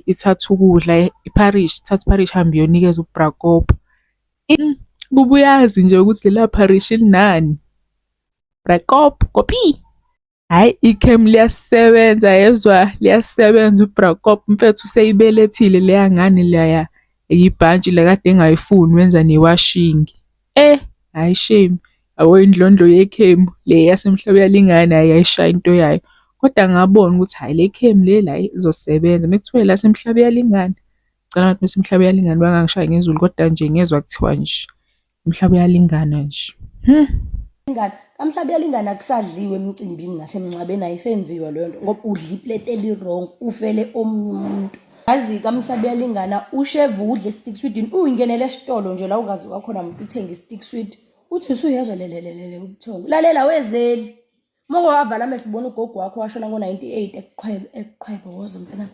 Ithathe ukudla ipharishi, ithathe ipharishi ihambe iyonikeza uBra Kop. Kube uyazi nje ukuthi lela pharishi linani. Bra Kop, kopi. Hhayi ikhemu liyasebenza yezwa, liyasebenza uBra Kop mfethu useyibelethile leya ngane leya ibhantshi le kade engayifuni wenza ne-washing. Eh, hhayi shame, yabo indlondlo yekhemu le yaseMhlabuyalingana hhayi yayishaya into yayo. Kodwa ngabona ukuthi hhayi le khemu leli hhayi lizosebenza. Mekuthiwa elaseMhlabuyalingana, ngicela abantu baseMhlabuyalingana bangangishayi ngezulu kodwa nje ngezwa kuthiwa nje uMhlabuyalingana nje. KaMhlabuyalingana akusadliwa emcimbini nasemngcwabeni ayisenziwa leyo nto ngoba udla ipleti eli-wrong ufele omunye umuntu. Yazi kaMhlabuyalingana ushevu udle i-stick sweet uyingenele esitolo nje la ungaziwa khona muntu uthenge i-stick sweet uthi usuyezwa lelelelele ubuthongo lalela wezeli uma ungawavala amehlo ubona ugogo wakho washona ngo-98 ekuqhwebe ekuqhwebe woza mntanami.